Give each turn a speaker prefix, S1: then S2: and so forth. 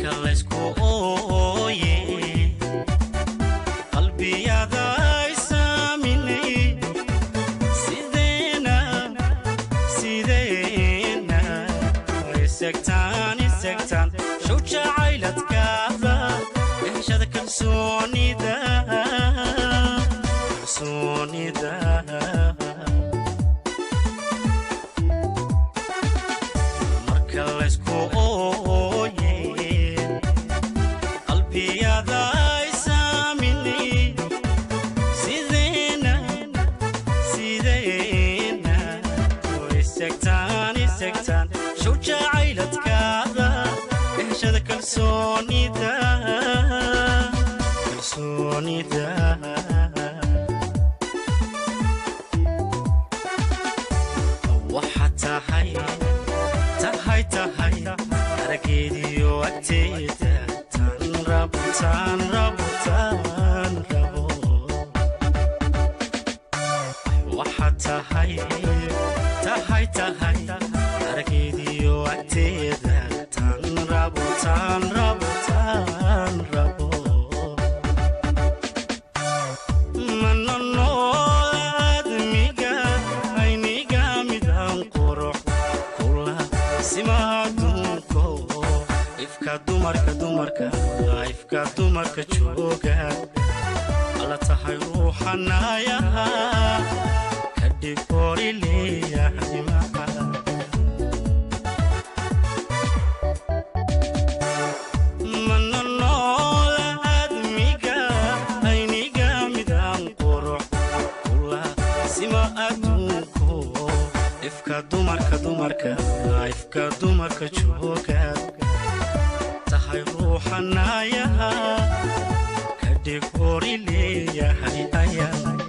S1: Marka laysku ooye, qalbiyada isaaminay, sideena sideena isegtaan isegtaan show jacayladkaada eheshada kalsoonida kalsoonida. Marka laysku ooye, qalbiyada isaaminay, sideena sideena isegtaan isegtaan show jacayladkaada eheshada kalsoonida kalsoonida. Waxaad tahay tahay tahay arageediyo agteeda tan rabo tan rabo tan rabo. Waxaad tahay tahay tahay arageediyo agteeda tan rabo tan rabo tan rabo. Mana noolaadmiga ayniga midaan qurux kula sima adduunko, ifka dumarka dumarka ifka dumarka jooga alla tahay ruuxanayaha ka dhig ori leeyahay maca. Mana noolaadmiga ayniga midaan qurux kula sima adduunko, ifka dumarka dumarka ifka dumarka jooga tahay ruuxanayaha ka dhig ori leeyahay ayaa.